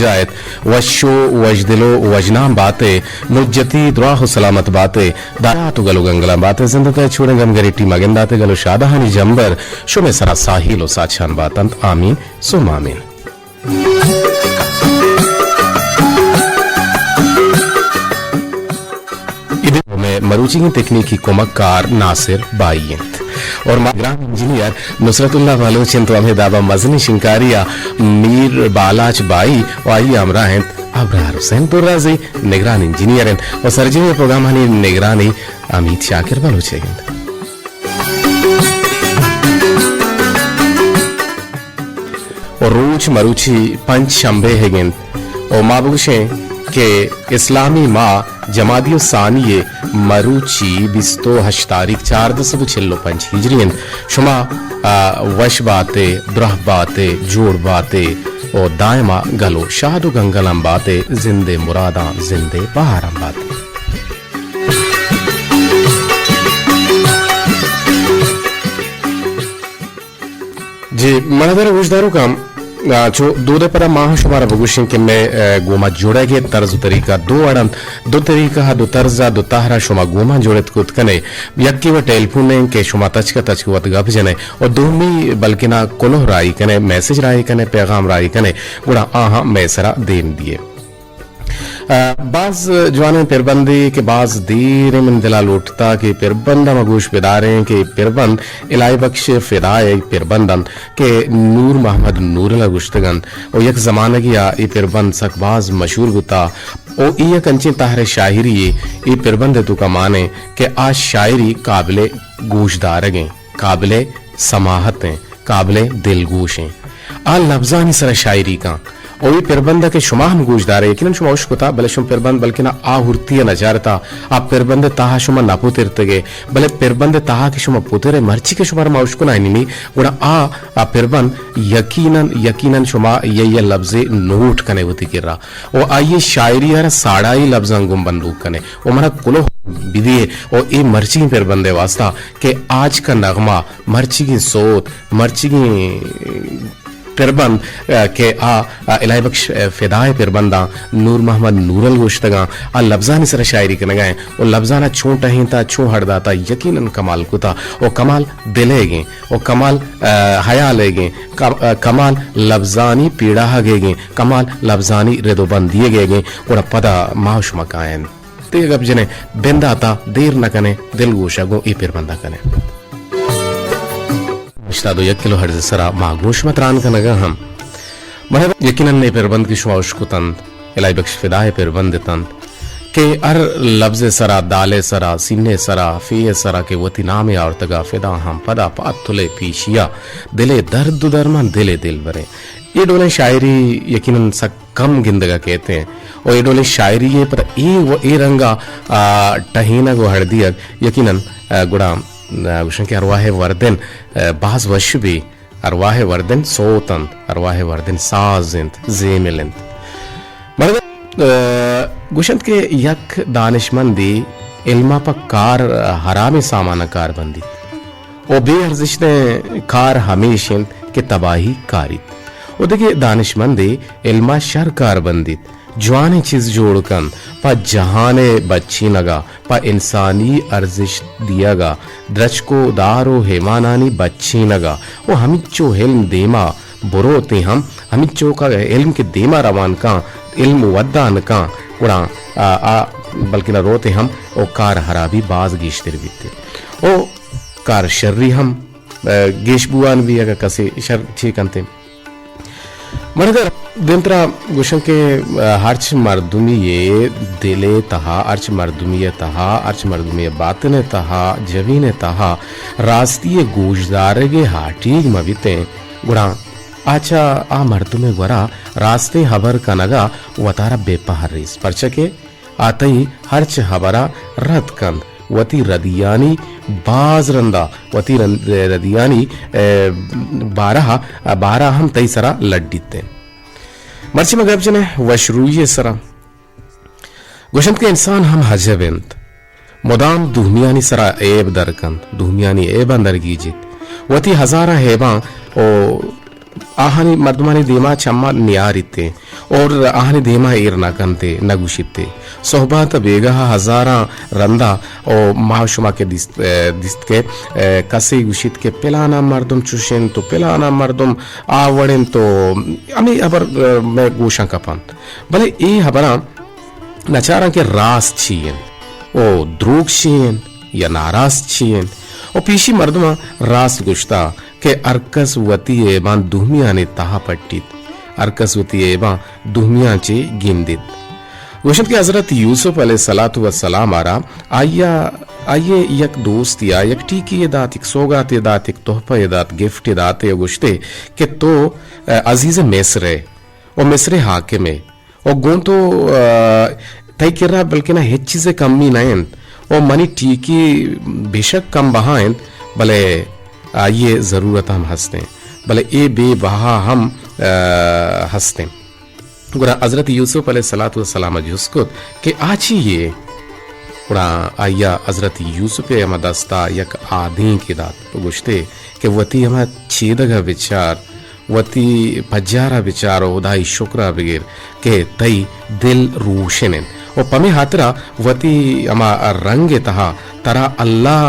جاہ ات، وش و وشدل و وشنام بات ئے، مجتی دراہ و سلامت بات ئے، دایات و گل و گنگلاں بات ئے، زند ء تہ چوڑیں گم گریٹی مگندات ئے، گل و شادہانی جمبر شمے سرا ساہیل و ساچان بات انت۔ آمین ثم آمین۔ ادے مئے مروچیگیں تکنیکی کمک کار ناصر بائی انت اور ما گران انجینئر نصرت اللہ بلوچ انت و ہمے دابا مزنیں شنکاری ء میر بالاچ بائی و آئی ء ہمراہ انت ابرار حسین پرازی، نگران انجینئر انت و سرجمیں پروگرامانی نگرانی حمید شاکر بلوچ انت۔ و روچ مروچی پنچ شنبے ئیگ انت و ما بگوشیں کہ اسلامی ماہ جمادی الثانی ء مروچی بیست و ہشت تاریخ چاردہ سد و چل و پنچ ہجری انت۔ شما، آ، وش بات ئے، دراہ بات ئے، جوڑ بات ئے و دائما گل و شاد و گنگلاں بات ئے، زند ء مراداں زند ء بہاراں بات ئے۔ جی، مڑدر گوشداروکاں، آ، چو دود ء پدا ما ہم شمارا بگوشیں کہ مئے، آ، گوما جڑگ ء طرز و طریقہ دو اڑ انت۔ دو طریقہ ء، دو طرز ء، دو تہر ء شما گوما جڑت کت کنے۔ یکے و ٹیلیفون ء کہ شما تچک ء تچک وت گپ جنے و دومی بلکنا کلوہ راہی کنے، میسج راہی کنے، پیغام راہی کنے، گڑا آہاں مئے سرا دیم دیے۔ آ، باز جوانیں پربندے کہ باز دیر من دلا لوٹتا کہ پربند ہم گوش بداریں کہ پربند الہی بخش فدا ء پربند انت کہ نور محمد نورل ء گوشتگ انت و یک زمانگے ء اے پربند سک باز مشہور بوتا و اے یک انچیں تہر شاعری یے، اے پربند ء توکا مانیں کہ آ شاعری قابل گوش دارگ انت، قابل سماعت انت۔ قابل دلگوش انت۔ آ لبزانی سرا شاعری کن۔ او اے پربند ء کہ شما ہم گوش دارے، یقیناً شما اشکتا، بلے شما پربند بلکنا آ ہرتی ء نچارتا، آ پربند ء تہا شما نہ پترتگے، بلے پربند ء تہا کہ شما پترے، مرچی کہ شمارا ما اشکنائیں نی، گڑا آ، آ پربند یقیناً، یقیناً شما یہ، یہ لبزے نوٹ کنے وتی کرا۔ و آئی شاعری ء را ساڑائی لبزاں گوں بندوک کنے و منا کلوہ بدیے و اے مرچی پربند ء واسطہ کہ آج کا نغمہ، مرچیگیں سوت، مرچیگیں پربند، آ، کہ آ، آ، الہی بخش، آ، فدا ء پربنداں نور محمد نورل گوشتگاں، آ لبزانی سرا شاعری کنگا ایں و لبزانا چون ٹہینتا، چون ہڑ داتا، یقیناً کمال کتا و کمال دلیگیں و کمال، آ، ہیالیگیں، کم-، آ، کمال لبزانی پیڑاہگیگیں، کمال لبزانی رد و بندیگیگیں، گڑا پدا ما و شما کائیں۔ تئی گپ جنیں، بنداتا دیر نہ کنیں، دلگوشا گوں اے پربندا کنیں۔ ہشتاد و یک کلو ہرٹز سرا ما گوں شما تران کنگا ہم۔ مرحبا، یقیناً اے پربند کہ شما اشکتنت، الہی بخش فدا ء پربند اتنت کہ ہر لبز سرا، دال سرا، سین سرا، فے سرا کہ وتی نام آورتگا، فدا ہم پدا پاد تلے پیشیا، دل درد و درمان دل دلبریں۔ اے ڈولیں شاعری یقیناً سک کم گندگ ء کیت انت۔ و اے ڈولیں شاعری ء پدا اے و اے رنگ ء، آ، ٹہینگ و ہڑدیگ یقیناً، آ، گڑا، آ، گوشن کہ ارواہ وردن، آ، باز وش بی۔ ارواہ وردن سوت انت، ارواہ وردن ساز انت، زیمل انت۔ مرد، آ، گوشنت کہ یک دانشمندے علم ء پہ کار حرامیں سامان ء کار بندیت۔ و بے ارزشتیں کار ہمیش انت کہ تباہی کاریت۔ و دگہ دانشمندے علم ء شر کار بندیت، جوانیں چیز جوڑ کنت، پہ جہان ء بچینگ ء، پہ انسانی ارزشت دیگ ء، درچک و دار و حیوانانی بچینگ ء، و ہمینچو علم دیما بروتیں ہم، ہمینچو کہ علم کہ دیما روان کن، علم ودان کن، گڑا آ، آ بلکنا روتیں ہم و کار حرابی باز گیشتر بیت۔ و کار شری ہم، آ، گیش بوان بی اگہ کسے شر چے کنتے۔ من اگر دیمترا گوشن کہ، آ، ہرچ مردمی دل تہا، ہرچ مردمی تہا، ہرچ مردمی باطن تہا، جبین تہا راستی گوشدارگ ہاٹیگ مہ بیتیں، گڑا آ چہ آ مردم گورا راستیں ہبر کنگا وتارا بے پہر ریس، پرچہ کہ آ تئی ہرچ ہبرا رد کنت، وتی ردیانی باز رندا، وتی رند-، ردیانی، اے، بارہا، بارہا ہم تئی سرا لڈیت۔ مرچی ما گپ جنیں وشروئی سرا۔ گوشنت کہ انسان ہم عجب انت، مدام دومیانی سرا عیب در کنت، دومیانی عیباں در گیجیت، وتی ہزاراں عیباں و آہانی مردمانی دیما چما نیاریتے اور آہانی دیما ایر نہ کنتے، نہ گوشیتے۔ صحبات بیگاہ ہزاراں رندا او ما شما کہ دیست، اے، دیست کہ، اے، کسے گوشیت کہ پلانا مردم چوش انت و پلانا مردم آ وڑ انت و ہمے ہبر، اے، مئے گوشاں کپنت۔ بلے اے ہبراں نچاراں کہ راست چی انت و دروگ چی انت یا ناراست چی انت۔ و پیشی مردماں راست گوشتا کہ ہر کس وتی عیباں دومیانی تہا پٹیت، ہر کس وتی عیباں دومیاں چے گندیت۔ گوشنت کہ حضرت یوسف علیہ الصلوۃ والسلام ء را آئی ء، آئی ء یک دوستی ء یک ٹیکی ء دات، یک سوگاتے دات، یک تحفہ ء دات، گفٹ ء دات ء گوشتے کہ تو، ء، عزیز مصر ء و مصر ء حاکم ء و گوں تو، ء، تئی کرا بلکنا ہچ چیز ء کمی نہ انت و منی ٹیکی بے شک کم بہا انت، بلے آئی ء ضرورت ہم ہستیں، بلے اے بے بہا ہم، ء، ہستیں۔ گڑا حضرت یوسف علیہ الصلوۃ والسلام ء جست کت کہ آ چی یے؟ گڑا آئی ء حضرت یوسف ء ہما دست ء یک آدینکے دات و گوشتے کہ وتی ہما چیدگ ء بچار، وتی پجار ء بچار و ہدائی شکر ء بگر کہ تئی دل روشن انت و پمے ہاترا وتی ہما رنگ ء تہا ترا اللہ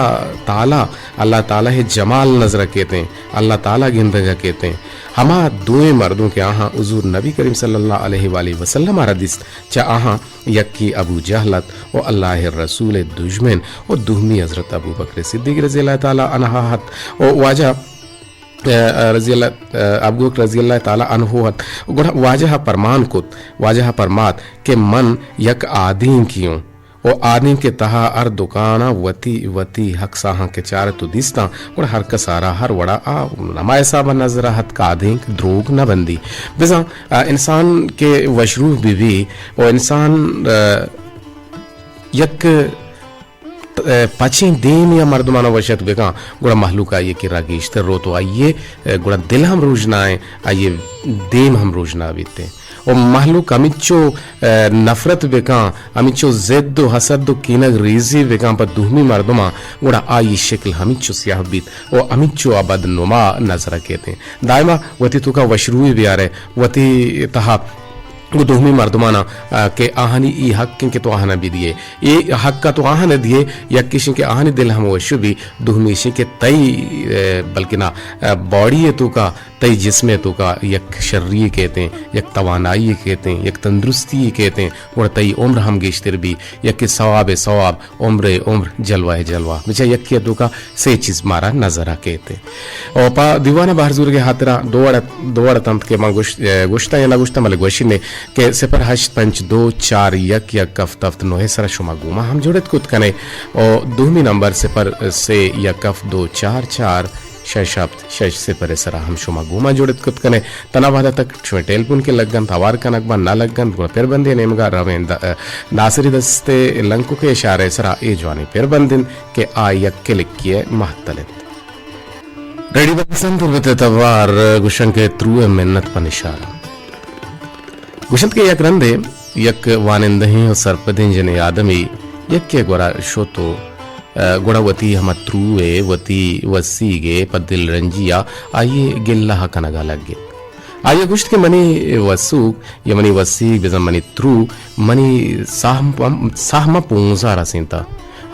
تعالی، اللہ تعالی ء جمال نظر ء کیتیں، اللہ تعالی گندگ ء کیتیں۔ ہما دوئیں مردم کہ آہاں حضور نبی کریم صلی اللہ علیہ وآلہ وسلم ء را دیست، چہ آہاں یکے ابو جہل ات و اللہ ء رسول ء دژمن و دومی حضرت ابو بکر صدیق رضی اللہ تعالی عنہ ات و واجہ، ء، رضی اللہ، ء، ابو بکر رضی اللہ تعالی عنہ ات۔ گڑا واجہ ء پرمان کت، واجہ ء پرمات کہ من یک آدینکے اوں و آدینک ء تہا ہر دکان ء وتی وتی حق ساہاں کہ چارت و دیستاں، گڑا ہر کس ء را ہر وڑا آ ہما حساب ء نظر ء ات کہ آدینک دروگ نہ بندی۔ بزاں، ء، انسان کہ وشروح بہ بی و انسان، ء، یک، ء، پچیں دیم یا مردمانا وشت بکاں، گڑا مہلوک آئی ء کرا گیشتر روت و آئی ء، ء، گڑا دل ہم روژنا ء، آئی ء دیم ہم روژنا بیت ء۔ و مہلوک ہمینچو، ء، نفرت بکاں، ہمینچو ضد و حسد و کینگ ریزی بکاں پہ دومی مردماں، گڑا آئی شکل ہمینچو سیاہ بیت و ہمینچو آ بدنما نظر ء کیت ء۔ دائما وتی توکا وشروئی بیارے، وتی تہا گوں دومی مردماناں، آ، کہ آہانی ای حق انت کہ تو آہانا بدیے۔ اے حق ء تو آہانا دیے، یک ایش انت کہ آہانی دل ہم وش بی، دومی ایش انت کہ تئی، آ، بلکنا، آ، باڈی ء توکا، تئی جسم ء توکا یک شری کیتیں، یک توانائی کیتیں، یک تندرستی کیتیں، گڑا تئی عمر ہم گیشتر بی، یک ثواب ء ثواب، عمر ء عمر، جلوہ ء جلوہ۔ بچا یکے ء توکا سے چیز مارا نظر ء کیت۔ او پہ دیوان ء بہر زورگ ء ہاترا دو وڑ، دو وڑ اتنت کہ من گوش-، ء، گوشتاں یا نہ گوشتاں، بلے گوشین کہ صفر ہشت پنچ دو چار یک یک ہفت ہفت نو ء سرا شما گوما ہم جڑت کت کنے۔ او دومی نمبر صفر سے یک ہفت دو چار چار شش ہفت شش صفر ء سرا ہم شما گوما جڑت کت کنے۔ تنا وہدا تک شمئے ٹیلیفون کہ لگ انت، ہوار کنگ بنت، نہ لگ انت، گڑا پربندے نیمگا رویں۔ د-، ناصری دستے لنکک ء اشارہ ء سرا اے جوانیں پربند انت کہ آ یک کلکی ء مہتل انت۔ ریڈیو پاکستان تربت ء توار گوشنکے ترو ء منت پہ نشار انت۔ گوشنت کہ یک رندے یک وانندہیں و سرپدیں جنیں آدمی یکے گورا شت و، ء، گڑا وتی ہما ترو ء وتی وسیگ ء پہ دلرنجی ء آئی ء گلہ کنگا لگت۔ آئی ء گوشت کہ منی وسوک یا منی وسیگ بزاں منی ترو منی ساہ م-، ساہ ماں پونزا رسینتا۔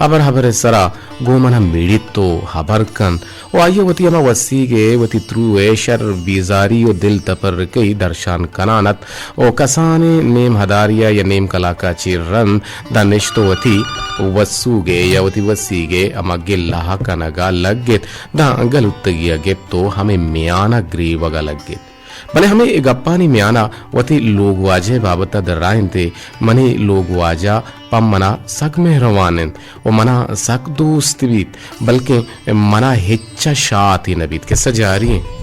ہبر ہبر ء سرا گوں منا مڑیت و ہبر کنت و آئی ء وتی ہما وسیگ ء وتی ترو ء شر بیزاری و دل تپرکئی درشان کنان ات و کسانیں نیم ہداریا یا نیم کلاکا چیر رند داں نشت و وتی وسوگ ء یا وتی وسیگ ء ہما گلہ کنگا لگت، داں گلوتگیا گپت و ہمے میانا گریوگا لگت۔ بلے ہمے گپانی میانا وتی لوگ واجہ ء بابت ء درائینت ئے، منی لوگ واجہ پہ منا سک مہروان انت و منا سک دوست بیت، بلکیں منا ہچ ء شاتے نہ بیت۔ کسہ جاری انت۔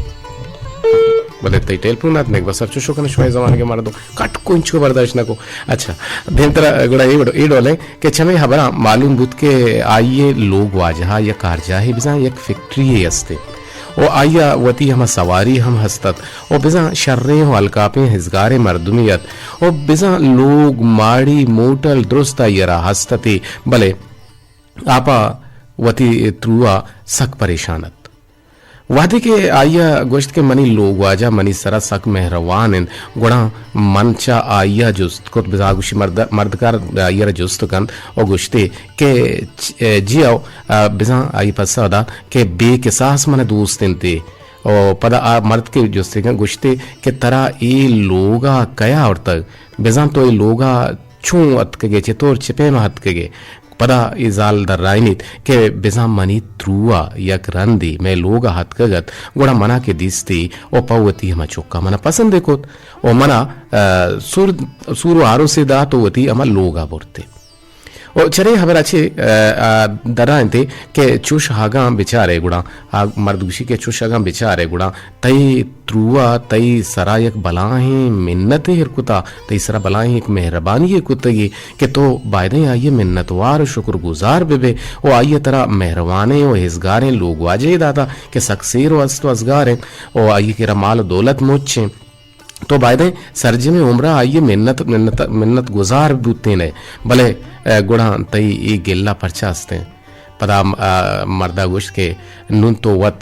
بلے تئی ٹیلیفون ات، نگبہ سر چوشو کن شمئے زمانگ ء مردم کٹ کو انچو برداشت نہ کو۔ اچھا، دیمترا گڑا اے وڑ-، اے ڈول انت کہ چمے ہبراں معلوم بوت کہ آئی ء لوگ واجہ ء یک کارجاہے بزاں یک فیکٹری یے است انت و آئی ء وتی ہما سواری ہم ہست ات و بزاں شریں و الکاپیں ہزگاریں مردمے ات و بزاں لوگ، ماڑی، موٹل درست آئی ء را ہست اتے، بلے آ پہ وتی ترو ء سک پریشان ات۔ وہدے کہ آئی ء گوشت کہ منی لوگ واجہ منی سرا سک مہروان انت، گڑا من چہ آئی ء جست کت، بزاں گوشی مرد، مردکار آئی ء را جست کنت و گوشتے کہ چ-، جی او، بزاں آئی پسہ دات کہ بے کساس من دوست انت۔ و پدا آ مرد کہ جستے کن گوشتے کہ ترا اے لوگا کیا آورتگ؟ بزاں تو اے لوگا چون اتکگے، چطور چہ پیما اتکگے؟ پدا اے زال درائینیت کہ بزاں منی تروا یک رندے مئے لوگ ء اتکگ ات، گڑا منا کہ دیستی و پہ وتی ہما چکا منا پسندے کت و منا، آ، سور، سور و آروسے دات و وتی ہما لوگ ء برتے۔ و چرے ہبر ء چے، آ، آ، درائینتے کہ چوش ہاگاں بچارے گڑا، آ مرد گوشی کہ چوش ہاگاں بچارے گڑا تئی تروا تئی سرا یک بلاہیں منتے ایر کتا، تئی سرا بلاہیں یک مہربانی یے کتگی کہ تو بایدیں آئی ء منتوار و شکر گزار بہ بے و آئی ء ترا مہروانیں و ہزگاریں لوگ واجہے داتا کہ سک سیر و است و ازگاریں و آئی ء کرا مال و دولت مچیں۔ تو بایدیں سرجمیں عمرا آئی ء منت، منت، منت گزار بوتین ئے، بلے، ء، گڑا تئی اے گلہ پرچا استیں؟ پدا، ء، مردا گوشت کہ نون تو وت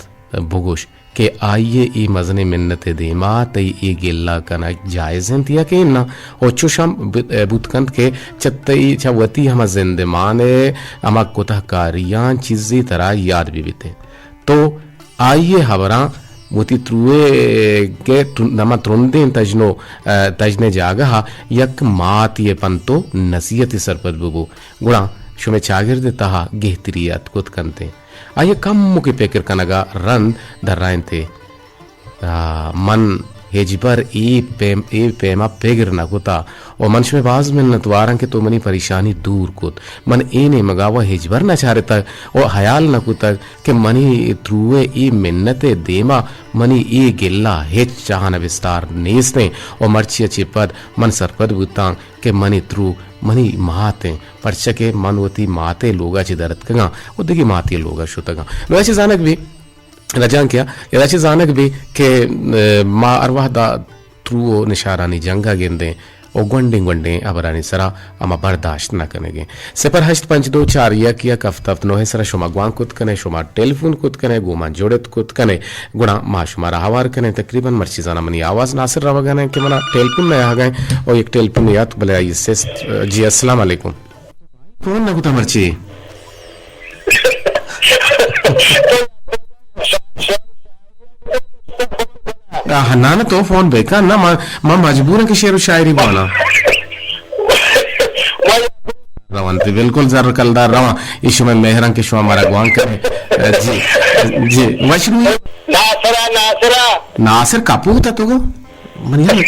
بگوش کہ آئی ء اے مزنیں منت ء دیما تئی اے گلہ کنگ جائز انت یا کہ اناں؟ و چوش ہم بوت، بوت کنت کہ چہ تئی، چہ وتی ہما زندمان ء ہما کوتاہ کاریاں چیزے ترا یاد بہ بیتیں۔ تو آئی ء ہبراں وتی تروئے کہ تر-، ہما ترندیں تژن و، ء، تژن ء جاگہ ء یک ماتی ء پنت و نصیحتے سرپد ببو، گڑا شمئے چاگرد ء تہا گہتری اتک کت کنت۔ آئی ء کمکے پکر کنگ ء رند درائینت۔ آ، من ہچبر اے پیم، اے پیما پگر نہ کتا و من شمئے باز منتواراں کہ تو منی پریشانی دور کت۔ من اے نیمگا و ہچبر نہ چارتگ و ہیال نہ کتگ کہ منی تروئے اے منت ء دیما منی اے گلہ ہچ جہان ء بستار نیستیں و مرچی ء چہ پد من سرپد بوتاں کہ منی ترو منی مات انت، پرچا کہ من وتی مات ء لوگا چہ درتکگاں و دگہ ماتے لوگا شتگاں۔ نو ایشی زانگ بی رجانکیا، ادا چہ زانگ بی کہ، ء، ما ہر وہدا ترو و نشارانی جنگا گندیں و گونڈیں گونڈیں ہبرانی سرا ہما برداشت نہ کنگیں۔ صفر ہشت پنچ دو چار یک یک ہفت ہفت نو ء سرا شما گوانک کت کنے، شما ٹیلیفون کت کنے، گوما جڑت کت کنے، گڑا ما شمارا ہوار کنیں۔ تقریباً مرچی زاناں منی آواز ناصر روگا نہ کہ منا ٹیلیفون نہ آگا و یک ٹیلیفون یات بلے آئی سست۔ جی، السلام علیکم۔ فون نہ کتا مرچی؟ آہ، نہ، نہ، تو فون بکن، نہ، ما، ما مجبوراں کہ شعر و شاعری بوانا۔ روان تی بالکل زر کلدار روان، ای شما مہران کہ شما مارا گوان کرے۔ جی، جی، وش روی۔ ناصرہ، ناصرہ۔ ناصر کپوت تو گو؟ منی ہم۔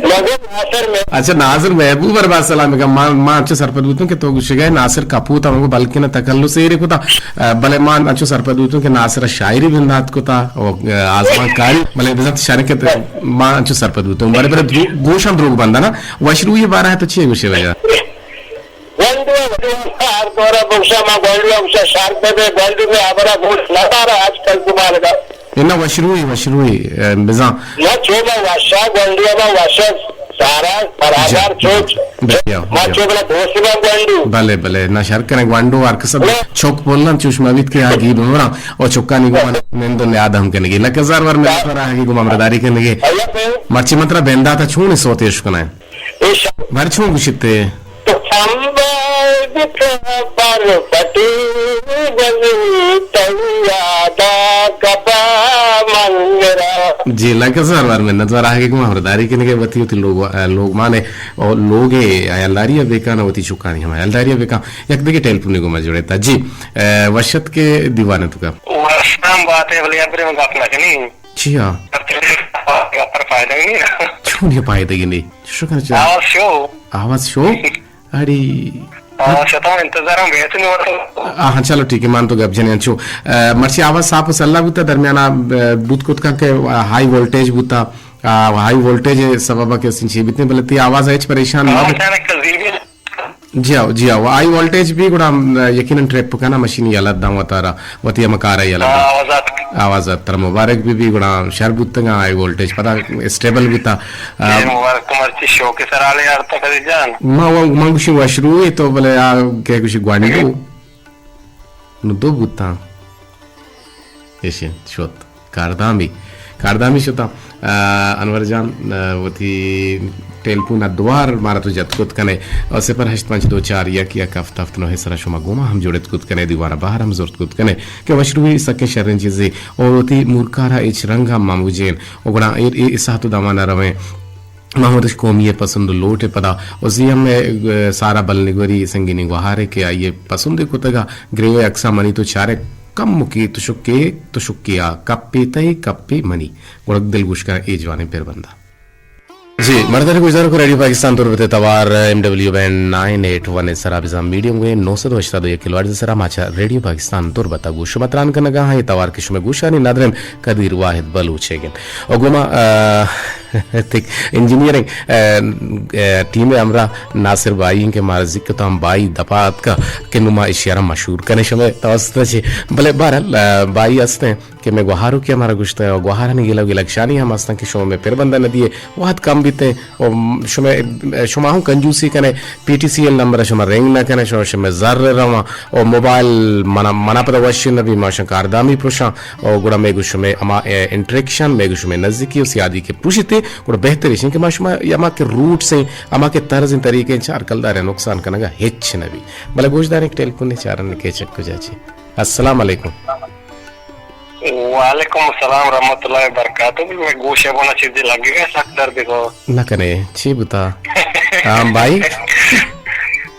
مگو ناصر میں۔ اچھا، ناصر محبوب ء را باز سلام بکن۔ ما، ما انچو سرپد بوتوں کہ تو گوشگئے ناصر کپوت ء مگو بلکن ء تخلص ایرے کتا، ء، بلے ما انچو سرپد بوتوں کہ ناصر ء شاعری بندات کتا و، ء، آزمان کاری، بلے بزاں شریں کہ ما انچو سرپد بوتوں۔ بلے، بلے درو-، گوش ہم دروگ بندنا۔ وشروئی بارہ تو چی گوشے وجہ؟ گونڈو ء ہر دور ء بگشا، ما گونڈو ء گوشا شر بہ بے، گونڈو میں ہبرا گوش نہ دارا آج کل زمانگا۔ انا وشروئی، وشروئی، ء، بزاں۔ ما چو ما وشا گونڈو ء ما وشا سارا برابر جا، چوچ۔ بیا، ما بیا۔ چو بلا دوست ما گونڈو۔ بلے، بلے، نہ شر کنے گونڈو ہر کس بلے۔ چوک پولن چوش مبیت کہ آگی بمرا او چوکانی گو من نند و نیاد ہم کنگی۔ لکہ زار ور میں پر آگی گو ممرداری کنگی۔ مرچی من ترا بنداتا چون سوتیش کنائیں۔ بر چون گوشتے؟ سمبل بکن پر پٹی گلی تئی یادا کپا من میرا۔ جی، لکہ زار بار منت وار آگے گوں ہمراہداری کنگے وتی وتی لوگ، لوگ مانے او لوگے عیالداری بیکان وتی چکانی ہم عیالداری بیکان۔ یک دگہ ٹیلیفون گوں ما جڑے تا۔ جی، اے، وشت کے دیوانے تو کا۔ وشتام بات ہے، بلے ابرے میں گپ نہ کنی۔ چیا؟ پر فائدہ نہیں نا۔ چون یہ فائدہ نہیں؟ شکر چا۔ آواز شو۔ آواز شو؟ اڑی۔ آواز شتا انتظار ہم بیت نہیں ہوتا۔ آہاں، چلو ٹھیک ہے، مان تو گپ جنے انچو۔ اے، مرچی آواز صاف و سلا بوتا، درمیانا، اے، بوت کت کن کہ ہائی وولٹیج بوتا، آ، ہائی وولٹیج سبب کہ سنچی بیتنے، بلے تی آواز ہچ پریشان نہ۔ جی ہاؤ، جی ہاؤ، ہائی وولٹیج بھی گڑا، ام، یقیناً ٹرپ کنا مشین یلہ داں وتارا، وتی ہم کارا یلہ داں۔ آواز ات۔ آواز ات، ترا مبارک بھی، بھی گڑا شر بوتگا، ہائی وولٹیج پدا اسٹیبل بوتا۔ آ، مبارک تو مرچی شوق سرا لے آرتا قدیر جان۔ ما و-، من گوشی وشروئی تو بلے آ کہ گوشی گوانڈو۔ نو دو بوتاں۔ ایشی، شوت۔ کاردامی، کاردامی شتاں۔ آ، انور جان، آ، وتی ٹیلیفون ءَ دوار مارا تو جت کت کنے۔ آ، صفر ہشت پنچ دو چار یک یک ہفت ہفت نو ءِ سرا شما گوما ہم جڑت کت کنے، دیوان ءَ بہر ہم زرت کت کنے کہ وشروی سکیں شریں چیزے۔ او وتی مورکار ءَ ہچ رنگ ہم ماموجین۔ او گڑا اے، اے، اے ساعت و دمان ءَ رویں۔ ما ہم وتش قومی ءِ پسند و لوٹ ءِ پدا و زی ایم ءِ، اے، سارا بلنگوری سنگینی گوہارے کہ آئی ءِ پسند ءِ کتگا گریوے اکسا منی تو چارے کمکی تشکے، تشکے آ کپے تئی، کپے منی۔ گڑا دل گوش کن اے جوانیں پر بندا۔ جی، مردر گوشدار کو ریڈیو پاکستان تربت ءِ توار ایم ڈبلیو بینڈ نائن ایٹ ون ءِ سرا بزاں میڈیم ویو نو سد و ہشتاد و یک کلو ہرٹز ءِ سرا ما چہ ریڈیو پاکستان تربت ءَ گوش شما تران کنگا ہاں۔ اے توار کہ شمے گوشانی ندرم قدیر واحد بلوچ ئیگ انت۔ او گوما، آ، تک انجینئرنگ، آ، آ، ٹیم ءِ ہمراہ ناصر بائی انت کہ مارا ذکر تاں بائی دپا اتکا کہ نوں ما اشیارا مشہور کنے شمے توسط چے۔ بلے بہرحال، آ، بائی ہستیں کہ مئے گوہاروکی ہمارا گوشتہ و گوہارانی گلہ و گلگشانی ہم ہستن کہ شما مئے پر بندہ ندیے، وہد کم بیتیں و شما، شما ہوں کنجوسی کنے، پی ٹی سی ایل نمبر ءَ شما رنگ نہ کنے، شما، شما زر رواں و موبائل منا، منا پدا وش نہ بی، ما شما کاردامی پروشاں و گڑا مئے گو شما ہما، اے، انٹریکشن، مئے گو شما نزدیکی و سیادی کہ پوشیتے، گڑا بہتر ایشیں کہ ما شما یا ہما کہ روٹس ہیں، ہما کہ طرز ہیں، طریقے ہیں، چار کلدار نقصان کنگا ہچ نہ بی۔ بلے گوشداریں کہ ٹیلیفون چارن کہ چک کجا چی۔ السلام علیکم۔ وعلیکم السلام ورحمۃ اللہ وبرکاتہ۔ مئے گوش ءَ گونا چیزے لگے گا، سک درد کو۔ نہ کنے، چی بوتا؟ ہاں بھائی۔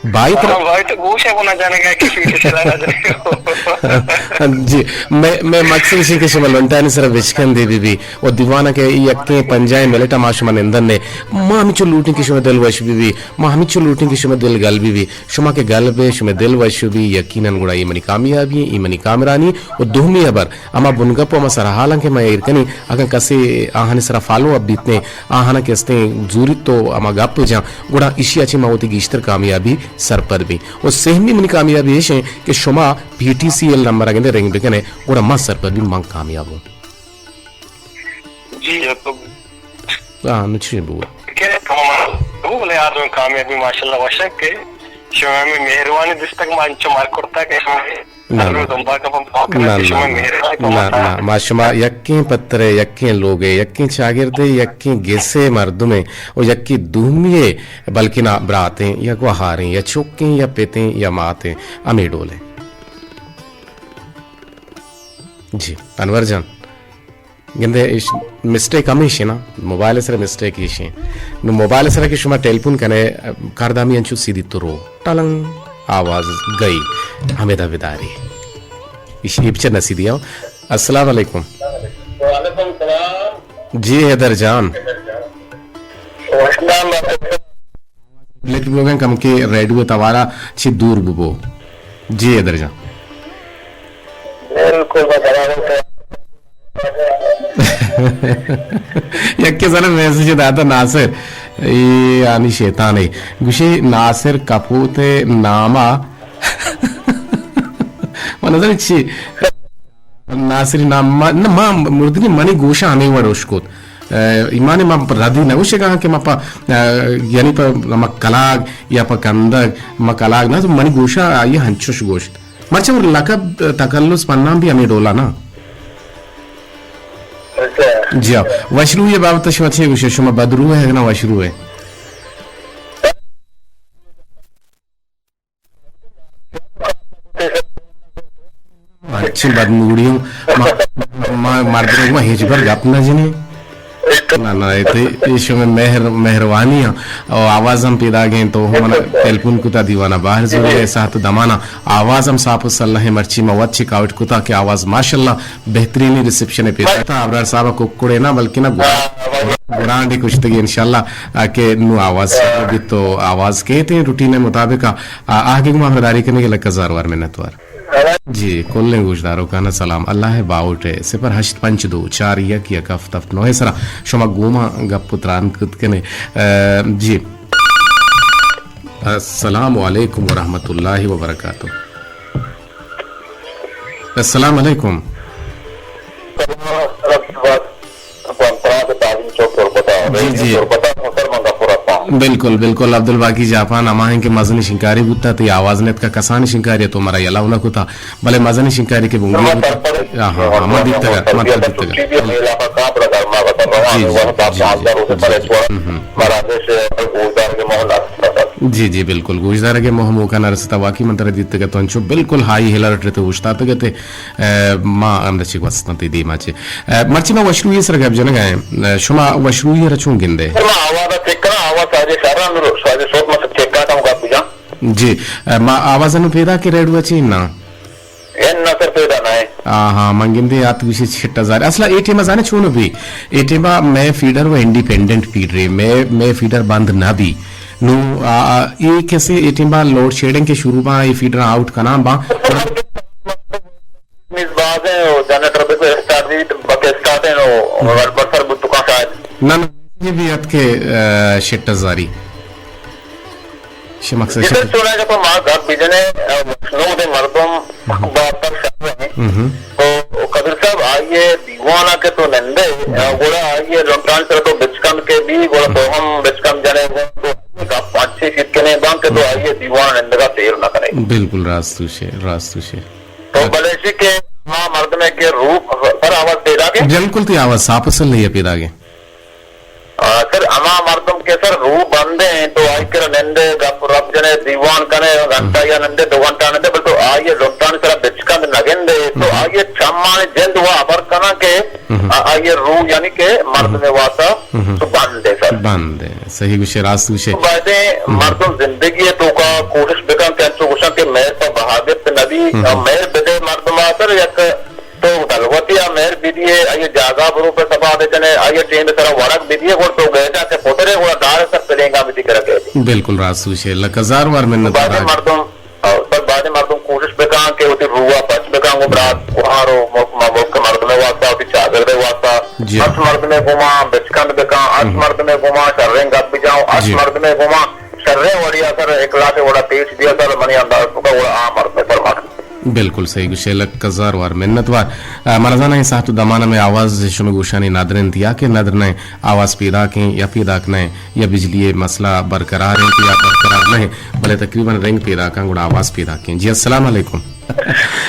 بھائی تو ہاں بھائی، تو گوش ءَ گونا جانے گا کہ چی چلانا جانے گا۔ جی، میں، میں مقصد اسی کہ شما لنٹانی سر بچکن دے بی بی۔ و دیوانا کہ یکیں پنجاہیں منٹ ما شما نندن نے۔ ما ہمچو لوٹیں کہ شما دل وش بی بی۔ ما ہمچو لوٹیں کہ شما دل گل بی بی۔ شما کہ گل بے، شمئے دل وش بی، یقیناً گڑا اے منی کامیابی ایں، اے منی کامرانی۔ و دومی ہبر، ہما بنگپ و ہما سرحالاں کہ ما ایر کنیں، اگاں کسے آہانی سرا فالو اپ بیتیں، آہانا کہ استیں زوریت و ہما گپ جاں، گڑا ایشی ءَ چہ ما وتی گیشتر کامیابی سرپد بیں۔ و سہمی منی کامیابی ایش ایں کہ شما پی ٹی سی ایل نمبر ءَ گندے رنگ بکنے، گڑا من سرپد بیں، من کامیاب اوں۔ جی، تو ہاں، نو چی بو؟ کہ تمام بو، بلے آدم کامیابی ماشاءاللہ وشک کہ شما ہمیں مہروانی دستک ما انچو مار کرتا کہ شما نہ، نہ۔ دنبا کا پم پاک نہ، کہ شما نہ، مہروانی نہ، کماتا۔ نہ، ما شما یکیں پترے، یکیں لوگے، یکیں چاگردے، یکیں گسے مردمے و یکیں دومیے، بلکنا براتیں یا گوہاریں یا چکیں یا پتیں یا ماتیں، ہمیں ڈولیں۔ جی، انور جان۔ گندے اش-، مسٹیک ہمیش نا، موبائل سر مسٹیک ایش ہیں۔ نو موبائل سر کہ شما ٹیلیفون کنے، کاردامی انچو سیدھی تو رو، ٹلنگ، آواز گئی، ہمیں دا بداری۔ ایش ایپچر نہ سیدھی آؤ۔ السلام علیکم۔ وعلیکم السلام۔ جی حیدر جان۔ وسلام۔ لیکن لوگاں کم کے ریڈیو توارا چی دور ببو۔ جی حیدر جان۔ بالکل بس برابر۔ یکے زن میسج داتا ناصر، اے آنی شیطان ہے۔ گوشے ناصر کپوت ناما۔ من نظر چی؟ ناصری نام ما، نہ، ما مردنی منی گوشا ہمیں وڑ اشکت۔ اے، ایمان ما ردی نہ گوشے گا کہ ما پا، اے، یعنی پا ما کلاگ یا پا کندگ، ما کلاگ نہ، تو منی گوشا آئی ہنچوش گوشت۔ مرچی اور لقب، تخلص پنام بھی ہمیں ڈولا نا۔ اچھا۔ جی ہاں۔ وشروی بابت شما چے گوشے؟ شما بدرو ہے نہ وشرو ہے؟ اچھی بدموڑی ہوں۔ ما، ما مردم ما ہیچ بر گپ نہ جنیں۔ نہ، نہ، اے تے، اے شمے مہر، مہروانی ہاں۔ او آواز ہم پیدا گئیں تو ہم منا ٹیلیفون کتا دیوانا باہر زور گئے ساعت دمانا۔ آواز ہم صاف و سلہ ہے، مرچی ما وت چیک آؤٹ کتا کہ آواز ماشاءاللہ بہترین ریسپشن پیدا تا۔ ابرار صاحب ککڑے نہ بلکہ نہ گرانڈے کشتگی انشاءاللہ، آ، کہ نو آواز بیت تو آواز کیت روٹین مطابق آ، آ، آہگے گما ہمراہداری کنگے لکھ ہزار وار منتوار۔ جی، کلیں گوشداروکانا سلام۔ اللہ ءِ باہوٹ ءَ صفر ہشت پنچ دو چار یک یک ہفت ہفت نو ءِ سرا شما گوما گپ و تران کت کنے۔ آ، جی۔ السلام علیکم ورحمۃ اللہ وبرکاتہ۔ السلام علیکم۔ جی، جی۔ بالکل، بالکل۔ عبدالباقی جاپان ہما ہیں کہ مزنی شنکاری بوتا، تئی آواز نیتکا، کسانی شنکاری تو مرا یلہ نہ کتا، بلے مزنی شنکاری کے بنگی بوتا۔ ہاں، ہاں، ہاں، ما دیتگا، ما دیتگا۔ جی، جی، جی، جی۔ ہم، ہم۔ جی، جی، بالکل۔ گوشدارگ ءِ موہ نہ رستا۔ واقعی من ترا دیتگ ات، تو انچو بالکل ہائی الرٹ ءَ تو اوشتاتگ ات۔ اے، ما ہمدا چہ گوستاں تئی دیما چہ۔ اے، مرچی ما وشروئی ءِ سر گپ جنگ ءَ ایں۔ اے، شما وشروئی ءَ را چون گندے؟ سر، ما آواز ءَ چیک کناں، آواز ساجے شر اندر، ساجے صوت ما سر چیک کناں، کم گپ بجاں۔ جی، اے، ما آواز انو پیدا کہ ریڈو چی نا؟ اے نہ سر، پیدا نہ ایں۔ آہا، من گندے آت گوشی چھٹا زار۔ اصلا اے ٹیم زانے چونو بی؟ اے ٹیم مئے فیڈر و انڈیپینڈنٹ فیڈر، مئے، مئے فیڈر بند نہ بی۔ نو، آ، آ، اے کسے اے ٹیم با لوڈ شیڈنگ کے شروع با، اے فیڈر آؤٹ کناں با۔ میز باز ہیں، او جنریٹر بھی کوئی اسٹارٹ نہیں، بس اسٹارٹ ہیں، او گڑبڑ سر بوت چکا شاید۔ نہ، نہ، یہ بھی ات کے، آ، شٹ زاری۔ شے مقصد جی سر، شے۔ چوناہا کہ ما گپ بجنے، آ، مشنود مردم بہتر شر ہیں۔ تو قدر صاحب، آئیے دیوان ءَ کہ تو نندے، گڑا آئی ءِ لنٹانی سرا تو بچکند کہ بی، گڑا تو ہم بچکند جنے گوں، تو گپ انچیں شیت کنے باں کہ تو آئی ءِ دیوان ءَ نندگ ءَ سیر نہ کنے۔ بالکل راست گوشے، راست گوشے۔ تو بلے ایشی کہ ہما مردمے کہ روپ سر آواز پیداک ایں؟ بالکل تئی آواز صاف اصل نہیں ہے پیداک ایں۔ آ، سر، ہما مردم کہ سر روح بندیں تو آئی کرا نندے، گپ رپ جنے، دیوان کنے، گھنٹہ یا نندے، دو گھنٹہ نندے، بل تو آئی ءِ لنٹانی سرا بچکند نہ گندے، تو آئی ءِ چمانی جند وا ہبر کناں کہ آ-، آئی ءِ روح یعنی کہ مردم ءِ واسطہ تو بندے سر۔ بندے، صحیح گوشے، راست گوشے۔ تو بایدیں مردم زندگی ءِ توکا کوشش بکن کہ انچو گوشاں کہ مہر پہ بہادر نبی، مہر بدے مردم ءَ سر یک تو دلوتی ءَ مہر بدیے، آئی ءِ جاگہ برو پہ سبا بجنے، آئی ءِ ٹیم ءِ سرا ورگ بدیے، گڑ تو گیٹا کہ پترے، گڑا دار ءِ سر پلینگا بتی کرا کہتی۔ بالکل راست گوشے، لک ہزار وار منت بازیں وار۔ مردم، آ، سر بازیں مردم کوشش بکن کہ وتی روح ءَ پچ بکن، گوں برات گوہار و ملک، ملک مردم ءِ واسطہ، وتی چاگرد ءِ واسطہ، جی۔ ہرچ مردم ءِ گوما بچکند بکن، ہرچ مردم ءِ گوما شریں گپ بجاؤ، ہرچ جی۔ مردم ءِ گوما شریں وڑی ءَ سر اخلاق ءِ وڑا پیش بیا سر، منی انداز بکا گڑا آ مردم ءِ سر مٹ۔ بالکل صحیح گوشے، لک ہزار وار منت وار۔ آ، من زاناں اے ساعت و دمان ءَ مئے آواز شمئے گوشانی ندر انت یا کہ ندر نہ، آواز پیداک ایں یا پیداک نہ، یا بجلی ءِ مسئلہ برقرار انت یا برقرار نہ، بلے تقریباً رنگ پیداک ایں، گڑا آواز پیداک ایں۔ جی، السلام علیکم۔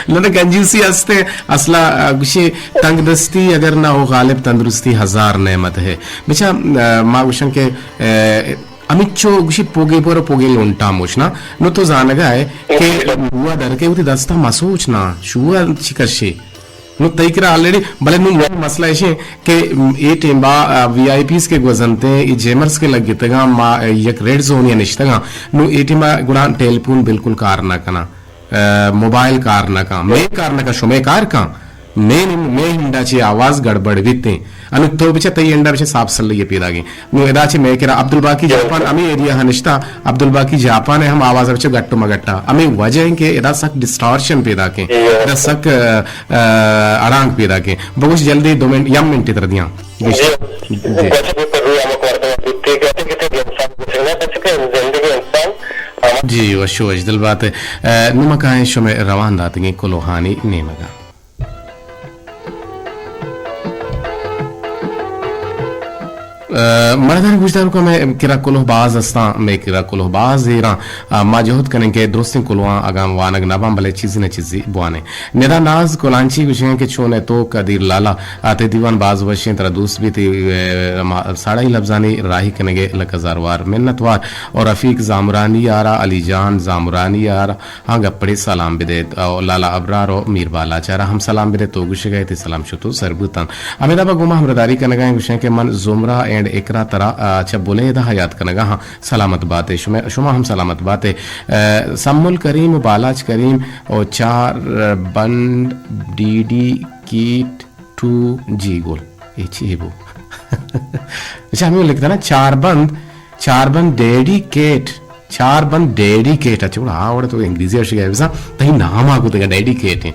نہ، نہ، کنجوسی ہستے، اصلا، آ، گوشے تنگ دستی اگر نہ ہو غالب تندرستی ہزار نعمت ہے۔ بچا، آ، ما گوشن کہ، آ، ہمینچو گوشی پوگے پر و پوگے لونٹا موشنا۔ نو تو زانگا ہے کہ شوا در کے وتی دستا مسوچ نا، شوا چی کشے۔ نو تئی کرا آلریڈی، بلے نو منی مسئلہ ایشیں کہ اے ٹیم با، آ، وی آئی پیز کے گوزنتے، اے جیمرز کے لگتگاں، ما، آ، یک ریڈ زون یا نشتگاں۔ نو اے ٹیم با گڑا ٹیلیفون بالکل کار نہ کنا۔ آ، موبائل کار نہ کن، مئے کار نہ کن، شمئے کار کن۔ مئے نم-، مئے ہنڈا چہ آواز گڑبڑ بیتیں۔ انو تو بچہ تئی ہنڈا بچہ صاف سلئی پیداگیں۔ نو ادا چہ مئے کرا عبدالباقی جاپان ہمے ایریا ہا نشتا، عبدالباقی جاپان ءِ ہم آواز بچہ گٹ و مگٹا۔ ہمے وجہ ہیں کہ ادا سک ڈسٹارشن پیداکیں۔ ادا سک، آ، آ، اڑانک پیداکیں۔ بگوش جلدی دو منٹ، یم منٹ تر دیاں۔ جی۔ جی۔ جی، وش و وش دل بات۔ آ، نمکائیں شمئے روان داتگیں کلوہانی نیمگا۔ آ، مردانی گوشداروکاں مئے کرا کلوہ باز استاں، مئے کرا کلوہ باز ایراں۔ آ، ما جہد کنیں کہ درستیں کلوہاں اگاں وانگ نہ باں، بلے چیزی نہ چیزی بوانیں۔ ندا ناز کلانچی گوشگ ءَ کہ چون ئے تو قدیر لالا، آ تئی دیوان باز وشیں، ترا دوست بیت، اے، ما ساڑائی لبزانی راہی کنگ ءَ لک ہزار وار منت وار۔ اور رفیق زامرانی آرا، علی جان زامرانی آرا، ہاں گپڑے سلام بدیت، او لالا ابرار و میر بالاچ آرا ہم سلام بدیت، تو گوشگ ءَ ئے تئی سلام شتو سر بوتن۔ ہمے دابا گوں ما ہمراہداری کنگا ایں، گوشیں کہ من زمرہ اینڈ اقرا ترا، آ، چہ بلیدہ یاد کنگا ہاں۔ سلامت بات ئے، شما، شما ہم سلامت بات ئے۔ آ، سمل کریم و بالاچ کریم و چار بند ڈی ڈی کیٹ ٹو جی گول۔ اے چی بو؟ اچھا، ہمیں لکھتا نا، چار بند، چار بند ڈیڈی کیٹ، چار بند ڈیڈی کیٹ۔ اچھا، گڑا آ وڑ تو انگریزی ءَ شگا بزاں، تئی نام آ کو تگا ڈیڈی کیٹ ہیں۔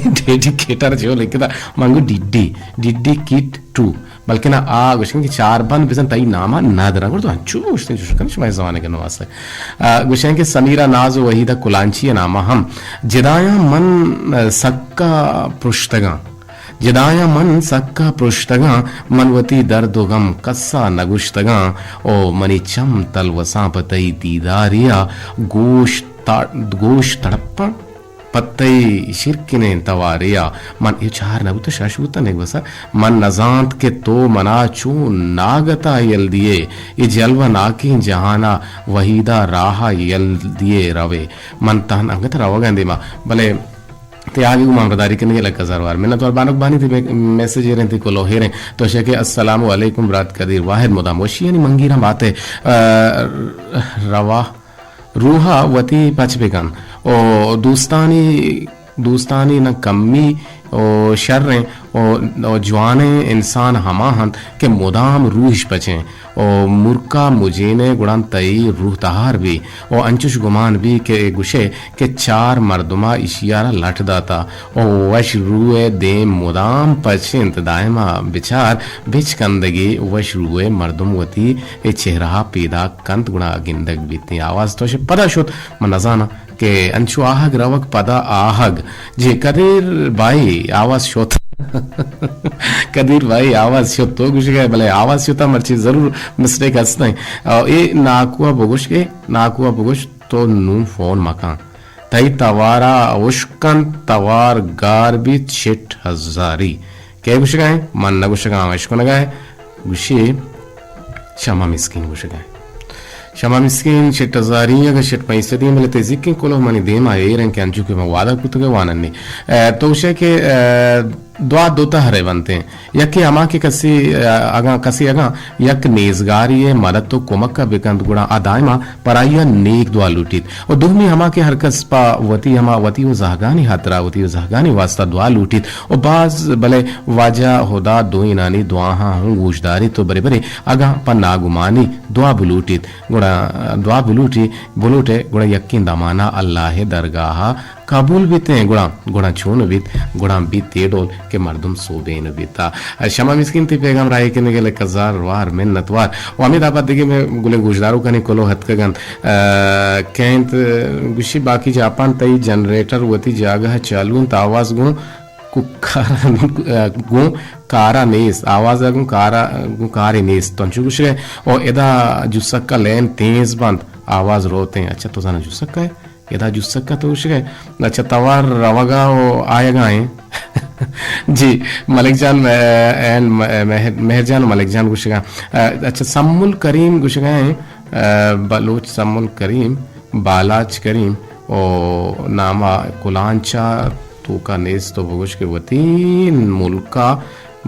ڈیڈی کیٹ ار جو لکھتا، منگو ڈی ڈی، ڈی ڈی کیٹ ٹو۔ بلکنا آ گوشن کہ چار بند بزن تئی ناما نہ دراں، گڑا تو انچو گوشتن چوش کن شمئے زمانگ نواز ءَ۔ آ، گوشن کہ سمیرہ ناز و وحیدہ کلانچی ناما ہم جدایاں من، آ، سکا پرشتگاں۔ جدایاں من سکا پرشتگاں، من وتی درد و غم کسا نگوشتگاں، او منی چم تلوساں پہ تئی دیداریا، گوش تا-، گوش تڑپاں پہ تئی شیرکنیں تواریا۔ من اے چار نہ بوتہ، شش بوتہ، نگوسہ۔ من نزانت کہ تو منا چون ناگتا یل دیئے، اے جلوہ ناکیں جہانا وحیدا راہا یل دیئے روے۔ من تہنا انگت روگاں دیما، بلے تئی آہگ ء گوں مامرداری کنگ ء لک ہزار وار منت وار۔ بانک بانی تئی میسج ایر انت، تئی کلوہ ایر انت۔ تو شے کہ السلام علیکم برات قدیر واحد، مدام وشیانی منگیراں بات ئے۔ آ، روا روحا وتی پچ بکن۔ او دوستانی، دوستانی نہ کمی او شریں او، او جوانیں انسان ہما انت کہ مدام روحش پچیں۔ او مرکا مجینے گڑا تئی روح تہار بی۔ او انچش گمان بی کہ اے گوشے کہ چار مردما ایشی ء را لٹ داتا۔ او وش روح ء دیم مدام پچ انت، دائما بچار، بچکندگی وش روح ء مردم وتی اے چہرہ ء پیداک کنت گڑا گندگ بیت۔ آواز تو شے پدا شت، من نزاناں کہ انچو آہگ روگ پدا آہگ۔ جی قدیر بھائی آواز شت۔ قدیر بھائی آواز شت، تو گوشگئے بلے آواز شتا، مرچی ضرور مسٹیک ہستیں۔ او اے ناکو ء بگوش کہ، ناکو ء بگوش تو نوں فون مکن۔ تئی توارا اشکنت، توار گار بیت، شٹ ہزاری۔ کئے گوشگائیں؟ من نہ گوشگاں، اشکنگائے۔ گوشی شما مسکین گوشگائیں۔ شما مسکین شٹ ہزاری، اگہ شٹ پیسدی، بلے تئی زیکیں کلوہ منی دیما ایر انت کہ انچو کہ من وعدہ کتگ واننی۔ اے، تو گوشئے کہ، اے، دعا دو تہرے بنتیں۔ یکے ہما کہ کسی، اے، اگاں کسی اگاں یک نیزگاری ء مدد و کمک ء بکنت گڑا آ دائما پر آئی ء نیک دعا لوٹیت۔ و دومی ہما کہ ہر کس پہ وتی ہما وتی و زہگانی ہاترا، وتی و زہگانی واسطہ دعا لوٹیت۔ و باز بلے واجہ ہدا دوئینانی دعاہاں ہوں گوش داریت و برے برے اگاں پہ ناگمانی دعا بلوٹیت، گڑا دعا بلوٹی، بلوٹے، گڑا یکیں دمانا اللہ ء درگاہ ء قبول بیتیں، گڑا، گڑا چون بیت؟ گڑا بیت اے ڈول کہ مردم سوبین بیت۔ آ، شما مسکین تئی پیغام راہی کنگ ء لک ہزار وار منت وار۔ و ہمے دابا دگہ مئے گلیں گوشداروکانی کلوہ اتکگ انت۔ آ، کئے انت؟ گوشی باقی جاپان تئی جنریٹر وتی جاگہ ء چالو انت، آواز گوں کوکارا، گوں کارا نیست، آواز ء گوں کارا، گوں کارے نیست۔ تو انچو گوشگئے، او ادا جسک ء لین تیز بنت، آواز روتیں۔ اچھا، تو زاناں جسک ء ادا جسک ء تو گوشگئے؟ اچھا، توار روگا و آیگا ایں۔ جی، ملک جان، مہ-، این مہ-، مہر، مہر جان و ملک جان گوشگا۔ اچھا، سمل کریم گوشگا ایں، بلوچ سمل کریم۔ بالاچ کریم و ناما کلانچا توکا نیست، تو بگوش کہ وتی ملکا،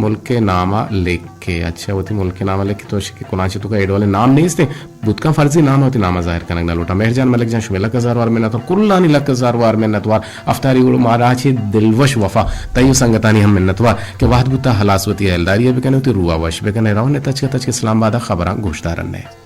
ملک ناما لکھے۔ اچھا، وتی ملک ناما لکھے، تو شکے کلانچا توکا ایڈ والے نام نیست ہیں۔ بوتکاں فرضی نام ہے، وتی ناما ظاہر کنگ نہ لوٹا۔ مہر جان، ملک جان، شمے لک ہزار وار منت وار، کلانی لک ہزار وار منت وار۔ افطاری گل ماراچے دلوش وفا، تئی و سنگتانی ہم منت وار کہ وہد بوتا ہلاس وتی ہیلداری بکنے، وتی روح وش بکنے۔ رونے تچک تچک اسلام آباد خبراں گوشدارنے۔